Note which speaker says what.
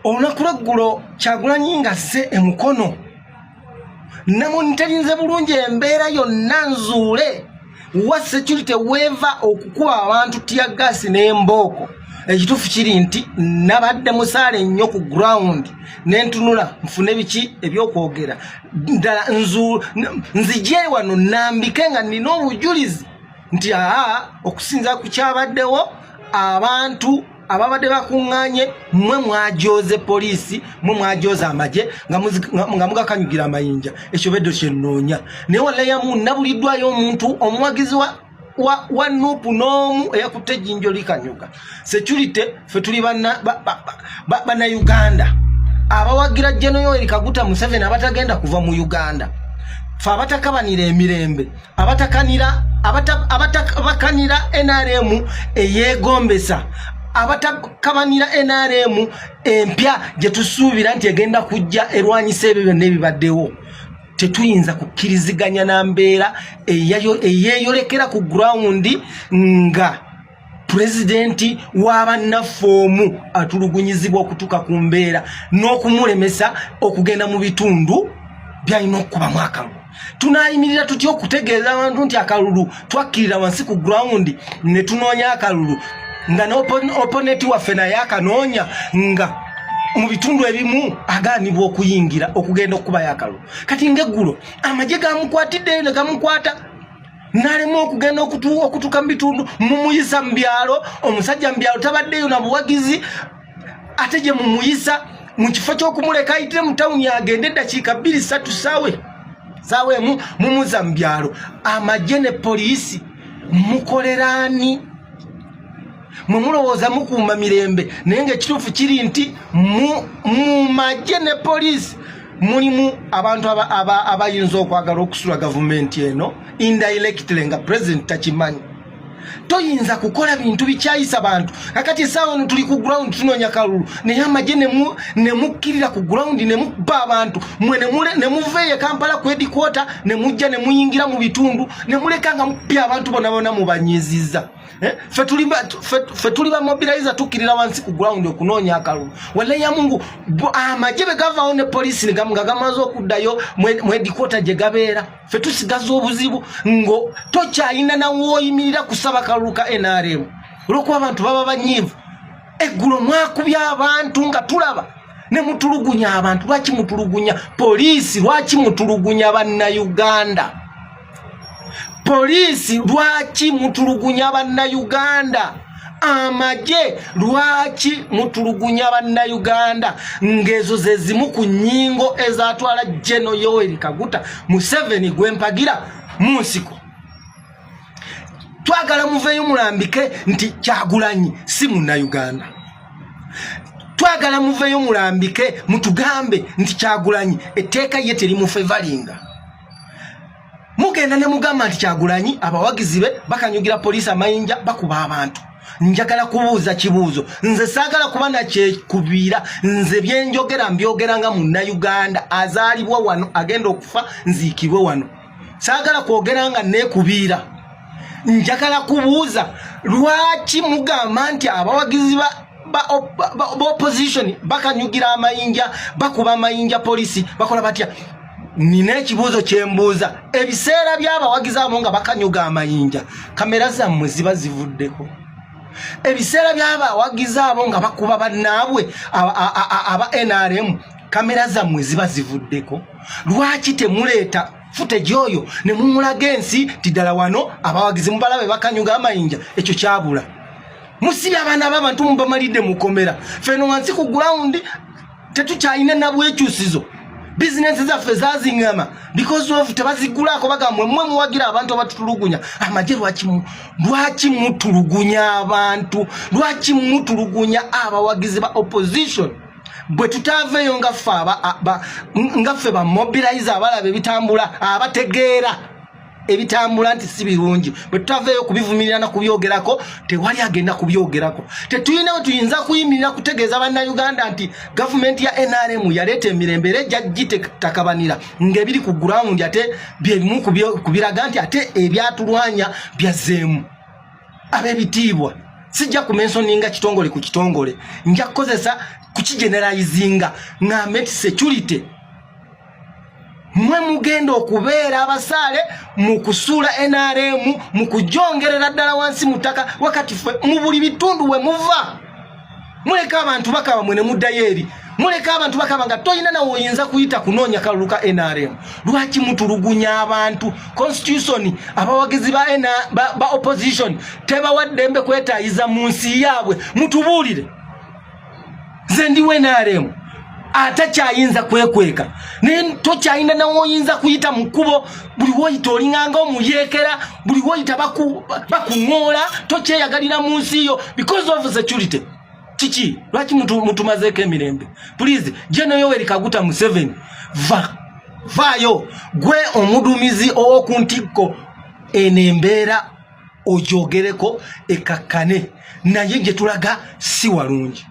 Speaker 1: Olunaku lweggulo Kyagulanyi nga azze e Mukono, namonitarinze bulungi embeera yonna nzuule wa security weeva okukuba abantu teargas n'embooko. Ekituufu kiri nti nabadde musaale nnyo ku ground nentunula nfune biki ebyokwogera ddala, nzije wano nambike nga nina obujulizi nti aa, okusinza ku kyabaddewo, abantu ababadde bakuŋŋaanye, mmwe mwajoze poliisi, mmwe mwajoze amagye nga mugakanyugira amayinja. Ekyo beddo kyenoonya, naye wallayamu nabuliddwayo omuntu omuwagizi wa NUP n'omu eyakutte ejjinja likanyuga security. Fe tuli Bannayuganda abawagira General Yoweri Kaguta Museveni, abatagenda kuva mu Uganda. Fe abatakabanira emirembe, abatakanira abatabakanira NRM eyegombesa, abatakabanira NRM empya gye tusuubira nti egenda kujja erwanyisa ebyo byonna ebibaddewo. Tetuyinza kukkiriziganya na mbeera eyeeyolekera ku ground nga pulezidenti w'abannaffe omu atulugunyizibwa okutuuka ku mbeera n'okumulemesa okugenda mu bitundu byalina okukubamu akalulu. Tunayimirira tutya okutegeeza abantu nti akalulu twakkirira wansi ku ground ne tunoonya akalulu, nga n'opponent waffe naye akanoonya, nga mu bitundu ebimu agaanibwa okuyingira okugenda okukubayo akalulu? Kati ng'eggulo amagye gamukwatiddeyo ne gamukwata n'alema okugenda okutuuka mu bitundu. Mumuyisa mu byalo, omusajja mu byalo tabaddeyo na buwagizi, ate gye mumuyisa mu kifo ky'okumuleka ayitire mu tawuni agende eddakiika 2, 3, saawe saawa 1, mumuza mu byalo. Amagye ne poliisi mukoleraani? Mwe mulowooza mukuuma mirembe, naye ngaekituufu kiri nti mu magye ne poliisi mulimu abantu abayinza okwagala okusula gavumenti eno indirectly nga president takimanyi. Toyinza kukola bintu bikyayisa bantu. Kakati esaawa eno tuli ku ground tunoonya kalulu, naye amagye nemukkirira ku ground nemukuba abantu. Mwe nemuveeyo Kampala ku headquarter, nemujja nemuyingira mu bitundu, nemuleka nga mupya abantu bonna bonna mubanyiziza. Eh? Ffe tuli ba mobilizer, tukkirira wansi ku ground okunoonya akalulu. Wallahi ya Mungu, amagye bwe gavaawo ne poliisi nga gamaze okuddayo mu headquarter gye gabeera, ffe tusigaza obuzibu ngo tokyalina nawooyimirira kusaba kalulu ka NRM olwokuba abantu baba banyiivu. Eggulo mwakubye abantu nga tulaba ne mutulugunya abantu. Lwaki mutulugunya poliisi? Lwaki mutulugunya Bannayuganda? Poliisi, lwaki mutulugunya Bannayuganda? Amagye, lwaki mutulugunya Bannayuganda? Ng'ezo ze zimu ku nnyingo ezatwala General Yoweri Kaguta Museveni gwempagira mu nsiko. Twagala muveeyo mulambike nti Kyagulanyi si Munnayuganda. Twagala muveeyo mulambike mutugambe nti Kyagulanyi etteeka ye terimufevalinga. Mugenda ne mugamba nti Kyagulanyi abawagizi be bakanyugira poliisi amayinja, bakuba abantu. Njagala kubuuza kibuuzo. Nze saagala kuba nakyekubiira. Nze byenjogera mbyogera nga Munnayuganda azaalibwa wano, agenda okufa nziikibwe wano. Saagala kwogera nga neekubiira. Njagala kubuuza, lwaki mugamba nti abawagizi ba opposition bakanyugira amayinja, bakuba amayinja poliisi, bakola batya? Nina ekibuuzo kyembuuza: ebiseera by'abawagizi abo nga bakanyuga amayinja, kamera zammwe ziba zivuddeko? Ebiseera by'abawagizi abo nga bakuba bannaabwe aba NRM, kamera zammwe ziba zivuddeko? Lwaki temuleeta footage oyo ne mumulaga ensi ti ddala wano abawagizi mubalabe bakanyuga amayinja? Ekyo kyabula. Musibye abaana b'abantu, mubamalidde mukomera. Feno wansi ku ground tetukyalina nabwekyusizo. Bizinensi zaffe zaziŋŋama because of tebazigulako, bagamba mwe muwagira abantu abatutulugunya. Amagye, lwaki mutulugunya abantu? Lwaki mutulugunya abawagizi ba opposition? Bwe tutaaveeyo nga ffe ba mobilizer abalaba ebitambula, abategeera ebitambula nti si birungi, bwe tutaveeyo kubivumirira na kubyogerako, tewali agenda kubyogerako. Tetulina we tuyinza kuyimirira kutegeeza Bannayuganda nti gavumenti ya NRM yaleeta emirembe era ejja gitakabanira, ng'ebiri ku ground ate byebimu kubiraga nti ate ebyatulwanya byazzeemu. Ab'ebitiibwa, Sijja kumentioninga kitongole ku kitongole, nja kukozesa kukigeneralizinga, ŋŋambe nti security mwe mugenda okubeera abasaale mu kusuula NRM, mu kujongerera ddala wansi mu ttaka. Wakati ffe mu buli bitundu we muva, muleka abantu bakaba, mwe ne muddayo eri, muleka abantu bakaba nga toyina nawe oyinza kuyita kunoonya kalulu ka NRM. Lwaki mutulugunya abantu? Constitution abawagizi ba opposition tebawa ddembe kwetayiza mu nsi yaabwe. Mutubuulire, nze ndiwo NRM atakyayinza kwekweka, naye tokyayina nawe oyinza kuyita mu kkubo. Buli woyita olinganga omuyeekera, buli woyita bakuŋoola, tokyeyagalira mu nsi yo because of security. Kiki? Lwaki mutumazeeko emirembe? Please, General Yoweri Kaguta Museveni, va vaayo gwe omuduumizi ow'oku ntikko, eno embeera ogyogereko ekakkane, naye gye tulaga si walungi.